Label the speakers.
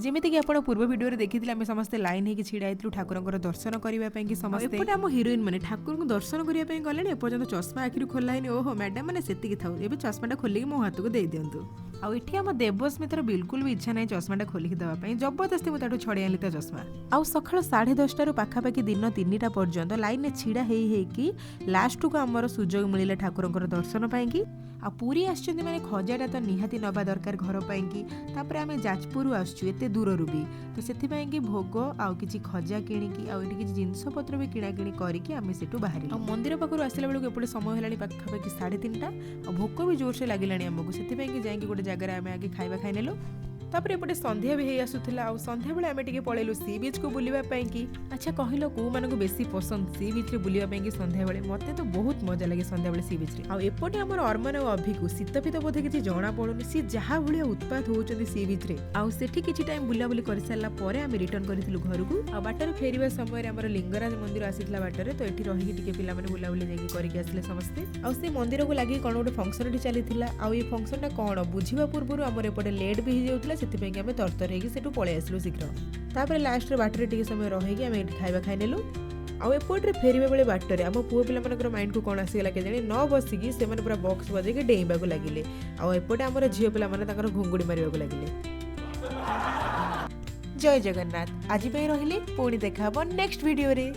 Speaker 1: ଯେମିତିକି ଆପଣ ପୂର୍ବ ଭିଡ଼ିଓରେ ଦେଖିଥିଲେ, ଆମେ ସମସ୍ତେ ଲାଇନ୍ ହେଇକି ଛିଡ଼ା ହେଇଥିଲୁ ଠାକୁରଙ୍କର ଦର୍ଶନ କରିବା ପାଇଁ କି। ସମସ୍ତେ ଏପଟେ ଆମ ହିରୋଇନ୍ ମାନେ ଠାକୁରଙ୍କୁ ଦର୍ଶନ କରିବା ପାଇଁ ଗଲେଣି, ଏପର୍ଯ୍ୟନ୍ତ ଚଷମା ଆଖିରୁ ଖୋଲା ହେଇନି। ଓହୋ ମ୍ୟାଡ଼ାମ୍ ମାନେ, ସେତିକି ଥାଉ, ଏବେ ଚଷମାଟା ଖୋଲିକି ମୋ ହାତକୁ ଦେଇଦିଅନ୍ତୁ। ଆଉ ଏଠି ଆମ ଦେବସ୍ମିତାର ବିଲକୁଲ ବି ଇଚ୍ଛା ନାହିଁ ଚଷମାଟା ଖୋଲିକି ଦେବା ପାଇଁ। ଜବରଦସ୍ତି ମୁଁ ତାଠୁ ଛଡ଼େଇ ଆଣିଲି ତା ଚଷମା। ଆଉ ସକାଳ 10:30ରୁ ପାଖାପାଖି ଦିନ 3ଟା ପର୍ଯ୍ୟନ୍ତ ଲାଇନ୍ରେ ଛିଡ଼ା ହେଇ ହେଇକି ଲାଷ୍ଟକୁ ଆମର ସୁଯୋଗ ମିଳିଲା ଠାକୁରଙ୍କର ଦର୍ଶନ ପାଇଁକି। ଆଉ ପୁରୀ ଆସିଛନ୍ତି ମାନେ ଖଜାଟା ତ ନିହାତି ନେବା ଦରକାର ଘର ପାଇଁକି। ତାପରେ ଆମେ ଯାଜପୁରରୁ ଆସୁଛୁ ଏତେ ଦୂରରୁ ବି, ତ ସେଥିପାଇଁକି ଭୋଗ ଆଉ କିଛି ଖଜା କିଣିକି ଆଉ ଏଠି କିଛି ଜିନିଷପତ୍ର ବି କିଣାକିଣି କରିକି ଆମେ ସେଠୁ ବାହାରିଲୁ। ଆଉ ମନ୍ଦିର ପାଖରୁ ଆସିଲା ବେଳକୁ ଏପଟେ ସମୟ ହେଲାଣି ପାଖାପାଖି 3:30। ଆଉ ଭୋକ ବି ଜୋରସେ ଲାଗିଲାଣି ଆମକୁ। ସେଥିପାଇଁକି ଯାଇକି ଗୋଟେ ଜାଗାରେ ଆମେ ଆଗେ ଖାଇବା ଖାଇନେଲୁ। ତାପରେ ଏପଟେ ସନ୍ଧ୍ୟା ବି ହେଇ ଆସୁଥିଲା। ଆଉ ସନ୍ଧ୍ୟାବେଳେ ଆମେ ଟିକେ ପଳେଇଲୁ ସି ବିଚ୍କୁ ବୁଲିବା ପାଇଁକି। ଆଚ୍ଛା କହିଲ, କେଉଁମାନଙ୍କୁ ବେଶୀ ପସନ୍ଦ ସି ବିଚ୍ରେ ବୁଲିବା ପାଇଁକି ସନ୍ଧ୍ୟାବେଳେ? ମୋତେ ତ ବହୁତ ମଜା ଲାଗେ ସନ୍ଧ୍ୟାବେଳେ ସି ବିଚ୍ରେ। ଆଉ ଏପଟେ ଆମର ଅର୍ମାନ ଆଉ ଅଭିକୁ ଶୀତ ଫିତ ବୋଧେ କିଛି ଜଣା ପଡୁନି, ସିଏ ଯାହା ଭଳିଆ ଉତ୍ପାତ ହଉଛନ୍ତି ସି ବିଚ୍ରେ। ଆଉ ସେଠି କିଛି ଟାଇମ୍ ବୁଲାବୁଲି କରିସାରିଲା ପରେ ଆମେ ରିଟର୍ନ କରିଥିଲୁ ଘରକୁ। ଆଉ ବାଟରେ ଫେରିବା ସମୟରେ ଆମର ଲିଙ୍ଗରାଜ ମନ୍ଦିର ଆସିଥିଲା ବାଟରେ, ତ ଏଠି ରହିକି ଟିକେ ପିଲାମାନେ ବୁଲାବୁଲି ଯାଇକି କରିକି ଆସିଲେ ସମସ୍ତେ। ଆଉ ସେ ମନ୍ଦିରକୁ ଲାଗି କ'ଣ ଗୋଟେ ଫଙ୍କସନ୍ ଏଠି ଚାଲିଥିଲା। ଆଉ ଏଇ ଫଙ୍କସନ୍ଟା କ'ଣ ବୁଝିବା ପୂର୍ବରୁ ଆମର ଏପଟେ ଲେଟ୍ ବି ହେଇଯାଉଥିଲା, ସେଥିପାଇଁ କି ଆମେ ତରତର ହେଇକି ସେଠୁ ପଳେଇ ଆସିଲୁ ଶୀଘ୍ର। ତାପରେ ଲାଷ୍ଟରେ ବାଟରେ ଟିକେ ସମୟ ରହିକି ଆମେ ଏଠି ଖାଇବା ଖାଇନେଲୁ। ଆଉ ଏପଟରେ ଫେରିବା ବେଳେ ବାଟରେ ଆମ ପୁଅ ପିଲାମାନଙ୍କର ମାଇଣ୍ଡକୁ କ'ଣ ଆସିଗଲା କେଜାଣି, ନ ବସିକି ସେମାନେ ପୁରା ବକ୍ସ ବଜେଇକି ଡେଇଁବାକୁ ଲାଗିଲେ। ଆଉ ଏପଟେ ଆମର ଝିଅ ପିଲାମାନେ ତାଙ୍କର ଘୁଙ୍ଗୁଡ଼ି ମାରିବାକୁ ଲାଗିଲେ। ଜୟ ଜଗନ୍ନାଥ। ଆଜି ପାଇଁ ରହିଲି, ପୁଣି ଦେଖା ହବ ନେକ୍ସଟ ଭିଡ଼ିଓରେ।